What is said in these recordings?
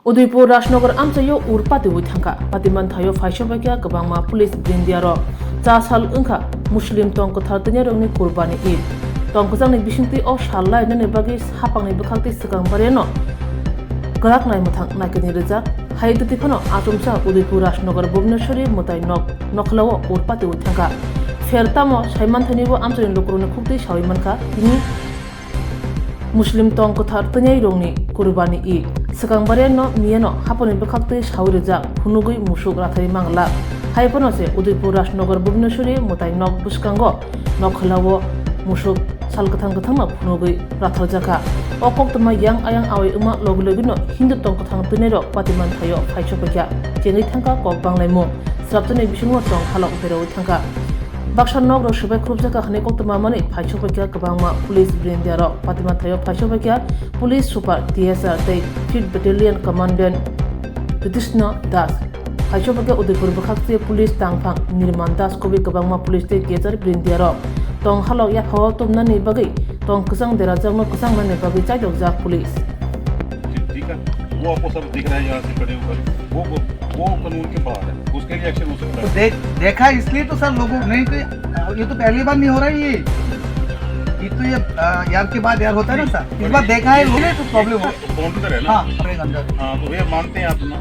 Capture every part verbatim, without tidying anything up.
Udaipur Rajnagar amchaio ur patiwi thangkha. Patiman thaio phaisobaikha kwbangma police brindiarok. Cha sal wngkha Muslim tong kwthar twngyarokni Kurbani Eid. Tong kwchangni bisingtwi o sal lainani bagwi saphangni bwkhaktwi swkang bariyano kwrak naimwthang naikani rijak. Hai twtwi phano achomsa Udaipur Rajnagar Bhubaneswari mwtai nok nokhlao ur patiwi thangkha. Pher tamo saimanthanibo amchaini lukurokni khuktwi sawi mankha tini Muslim tong kwthar twngyai rokni Kurbani Eid. Swkang bariyano miyano haponi bwkhaktwi sawi rijak phunugwi musuk rathai mangla. Hai phano se Udaipur Rajnagar Bhubaneswari mwtai nok bwskango nokhlao musuk sal kwthang kwthangno phunugwi ratharjakha. O koktwma yang ayang awai wngma logi logino Hindu tong kwthang twinairok patiman thaio phaisopaikha. Chengwi thangkha kok banglaimung. Srapjani bisingo tong halok beroi thangkha. Baksa nok rok swbai khurupjakha hwnwi koktwma manwi phaisopaikha kwbangma police brindiarok. Patiman thaio phaisopaikha police super T S R tei fifth battalion commandant Krishna Das. Phaisopaikha Udaipur bwkhakse police tangphang Nirman Das kubui kwbangma police tei kejar brindiarok. Tong halok yaphao tubnani bagwi tong kwchang derajakno kwchangnani bagwi chaidokjak police. ठीक है, वो आपको सब दिख रहा है यहाँ से खड़े होकर, वो वो, वो कानून के बाहर है, उसके लिए एक्शन हो सकता तो है। देख देखा इसलिए तो सर लोगों नहीं तो ये तो पहली बार नहीं हो रहा है ये ये तो ये आ, यार के बाद यार होता है ना सर इस बार देखा है लोगों ने तो प्रॉब्लम हो तो बाउंड्री तो है ना? हाँ अपने अंदर हाँ, तो भैया मानते हैं आप ना,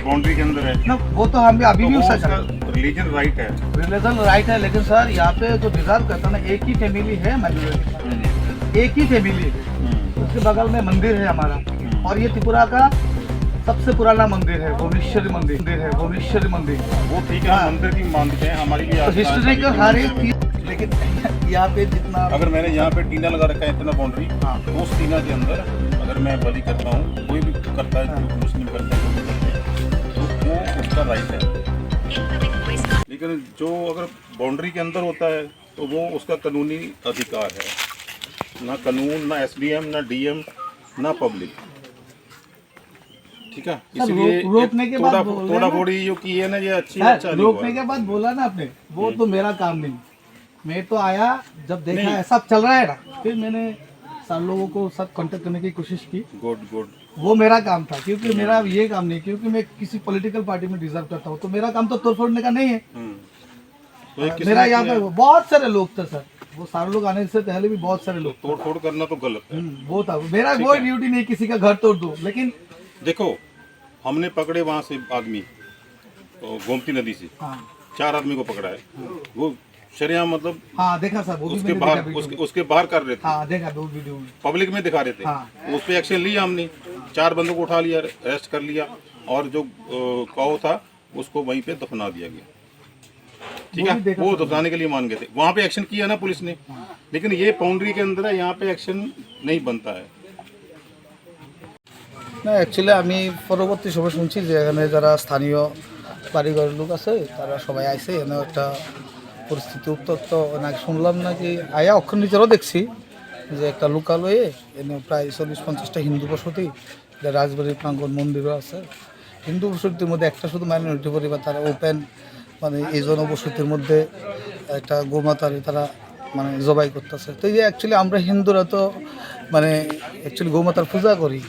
बाउंड्री के अंदर है। ना वो तो हम भी अभी तो भी वो उससे उसका चल रिलीजन राइट है। रिलीजन राइट है लेकिन सर यहाँ पे जो डिजर्व करता है ना एक ही फैमिली है माइनॉरिटी एक ही फैमिली है हम्म, उसके बगल में मंदिर है हमारा हम्म। और ये त्रिपुरा का सबसे पुराना मंदिर है भुवनेश्वरी मंदिर मंदिर है भुवनेश्वरी मंदिर वो ठीक है, हम मंदिर की मानते हैं, हमारी भी आस्था है, हिस्ट्री सभी का की हर मंदिर एक है। चीज लेकिन यहाँ पे जितना अगर मैंने यहाँ पे टीना लगा रखा है इतना बाउंड्री, हाँ। तो उस टीना के अंदर अगर मैं बलि करता हूँ, कोई भी करता है, जो मुस्लिम करते हैं, हिंदू करते हैं, तो वो उसका राइट है। लेकिन जो अगर बाउंड्री के अंदर होता है तो वो उसका कानूनी अधिकार है। ना कानून, ना एसडीएम, ना डीएम, ना पब्लिक। ठीक है, सर, इसलिए रो- रोकने ये के थोड़ा बाद बोल रहे थोड़ा हैं ना। थोड़ी जो की है ना, ये अच्छी सर, अच्छा नहीं हुआ रोकने है। के बाद बोला ना आपने वो तो मेरा काम नहीं मैं तो आया जब देखा नहीं। ऐसा चल रहा है ना फिर मैंने सर लोगों को सब कांटेक्ट करने की कोशिश की गुड गुड। वो मेरा काम था क्योंकि मेरा ये काम नहीं क्योंकि मैं किसी पॉलिटिकल पार्टी में डिजर्व करता हूँ तो मेरा काम तो तोड़फोड़ने का नहीं है हम्म। तो ये किसी मेरा ने यहाँ किया? पे बहुत सारे लोग थे सर वो सारे लोग आने से पहले भी बहुत सारे लोग तोड़फोड़ करना तो गलत है। हम्म, वो था मेरा ठीक कोई है। ड्यूटी नहीं किसी का घर तोड़ दो लेकिन देखो, हमने पकड़े वहाँ से आदमी, तो गोमती नदी से हाँ चार आदमी को पकड़ा है। वो शरेआम, मतलब, हाँ देखा सर वो भी उसके मैंने बाहर देखा वीडियो उसके, में। उसके बाहर कर रहे थे। हाँ देखा दो वीडियो में पब्लिक में दिखा रहे थे। हाँ। उस पर एक्शन लिया हमने, चार बंदों को उठा लिया, अरेस्ट कर लिया, और जो अ, काऊ था उसको वहीं पे दफना दिया गया। ठीक वो है, भी देखा वो था। दफनाने के लिए मान गए थे, वहाँ पे एक्शन किया ना पुलिस ने, लेकिन ये बाउंड्री के अंदर है, यहाँ पे एक्शन नहीं बनता है। না, অ্যাকচুয়ালি আমি পরবর্তী সময় শুনছি যে এখানে যারা স্থানীয় বাড়িঘরের লোক আছে, তারা সবাই আইছে। এখানে একটা পরিস্থিতি উত্তপ্ত, নাকি শুনলাম নাকি, আয়া অক্ষর নিজেরও দেখছি যে একটা লোকালয়ে এনে প্রায় চল্লিশ পঞ্চাশটা হিন্দু বসতি, এটা রাজবাড়ির প্রাঙ্গণ মন্দিরও আছে। হিন্দু বসতির মধ্যে একটা শুধু মাইনরিটি পরিবার, তারা ওপেন, মানে, এই জনবসতির মধ্যে একটা গোমাতারে তারা, মানে, জবাই করতেছে। তো এই যে অ্যাকচুয়ালি আমরা হিন্দুরা তো, মানে, অ্যাকচুয়ালি গোমাতার পূজা করি,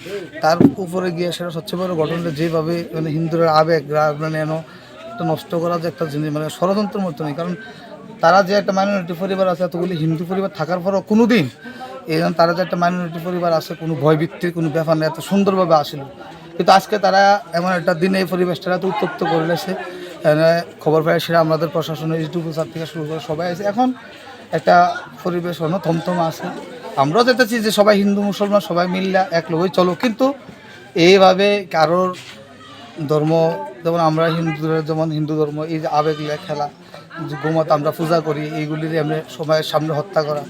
তার উপরে গিয়ে সেটা সবচেয়ে বড় ঘটনাটা যেভাবে, মানে, হিন্দুরা আবেগ রা- মানে এন একটা নষ্ট করা যে একটা জিনিস, মানে, ষড়যন্ত্রের মতো নেই। কারণ তারা যে একটা মাইনরিটি পরিবার আছে, এতগুলি হিন্দু পরিবার থাকার পরও কোনো দিন এই জন্য তারা যে একটা মাইনরিটি পরিবার আছে, কোনো ভয়ভীতির কোনো ব্যাপার নেই, এত সুন্দরভাবে আসিল। কিন্তু আজকে তারা এমন একটা দিনে এই পরিবেশটা এত উত্তপ্ত করে লেছে। এখানে খবর পাই সেটা আমাদের প্রশাসনের ইউটিউব স্যার থেকে শুরু করে সবাই আছে। এখন একটা পরিবেশ অন্য থমথম আছে। আমরাও যেতে চাই যে সবাই হিন্দু মুসলমান সবাই মিললে এক লগেই চলো, কিন্তু এইভাবে কারোর ধর্ম, যেমন আমরা হিন্দুরা, যেমন হিন্দু ধর্ম, এই যে আবেগ নিয়ে খেলা, যে গোমাতা আমরা পূজা করি, এইগুলির এমনি সময়ের সামনে হত্যা করা,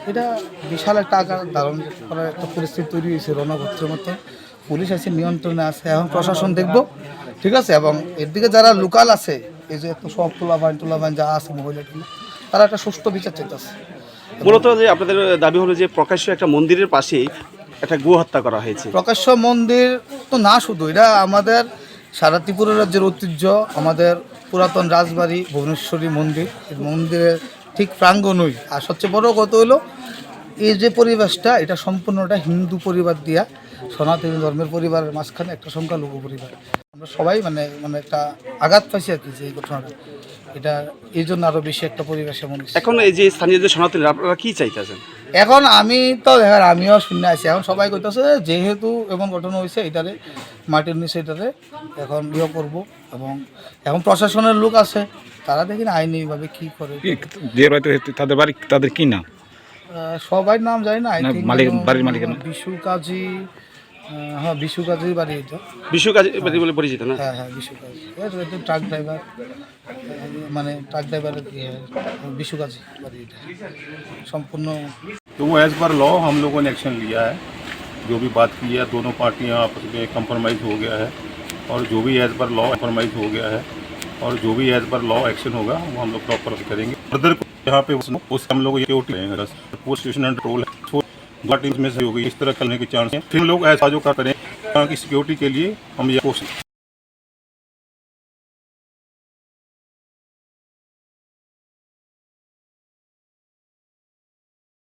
এটা বিশাল একটা আকার ধারণ করার একটা পরিস্থিতি তৈরি হয়েছে রণক্ষেত্রের মতো। পুলিশ আছে, নিয়ন্ত্রণে আছে, এখন প্রশাসন দেখবো, ঠিক আছে। এবং এর দিকে যারা লোকাল আছে, এই যে এত সব পোলাপান টোলাপান যা আছে, মহিলা টহিলা, তারা একটা সুষ্ঠু বিচার চাইতেছে। মূলত যে আপনাদের দাবি হলো যে প্রকাশ্য একটা মন্দিরের পাশেই একটা গো হত্যা করা হয়েছে। প্রকাশ্য মন্দির তো না শুধু, এটা আমাদের সারা ত্রিপুরা রাজ্যের ঐতিহ্য। আমাদের পুরাতন রাজবাড়ি ভুবনেশ্বরী মন্দির, এই মন্দিরের ঠিক প্রাঙ্গণই। আর সবচেয়ে বড় কথা হলো, এই যে পরিবেশটা, এটা সম্পূর্ণটা হিন্দু পরিবার দিয়া সনাতনী ধর্মের পরিবারের মাঝখানে একটা সংখ্যালঘু পরিবার। আমরা সবাই মানে, মানে একটা আঘাত পাইছি আর কি, যে এই ঘটনাটা, এটা এই জন্য আরো বেশি একটা পরিবেশ এমন হচ্ছে। এখন এই যে স্থানীয় যে সনাতনী, আপনারা কি চাইতেছেন? এখন আমি তো দেখেন, আমিও শুনে আছি, এখন সবাই কইতেছে যেহেতু এমন ঘটনা হয়েছে, এটারে মাটির নিচে এটারে এখন ইয়ে করব। এবং এখন প্রশাসনের লোক আছে, তারা দেখি না আইনিভাবে কি করে। কি, যে বাড়িতে হয়েছে, তাদের বাড়ি, তাদের কি নাম? আহ, সবাই নাম জানি না, আই না, থিঙ্ক মালিক, বাড়ির মালিকের নাম? বিশু কাজী। আহ, হ্যাঁ, বিশু কাজীর বাড়ি এটা। বিশু কাজী বাড়ি বলে পরিচিত না? হ্যাঁ, হ্যাঁ, বিশু কাজী। এর একজন ট্রাক ড্রাইভার, আহ, মানে ট্রাক ড্রাইভারের কি হয়, বিশু কাজী বাড়ি এটা। সম্পূর্ণ। तो वो एज पर लॉ हम लोगों ने एक्शन लिया है। जो भी बात की है, दोनों पार्टियां आपस में कॉम्प्रोमाइज़ हो गया है, और जो भी एज पर लॉ कॉम्प्रोमाइज़ हो गया है, और जो भी एज पर लॉ एक्शन होगा, वो हम लोग प्रॉपर करेंगे। फर्दर यहाँ पे उस, उस हम लोग ये उठ रहे हैं, पुलिस स्टेशन अंडर कंट्रोल है, दो टीम में से हो गई, इस तरह करने के चांस हैं। फिर हम लोग ऐसा जो कर करें, यहाँ की सिक्योरिटी के लिए हम ये कोशिश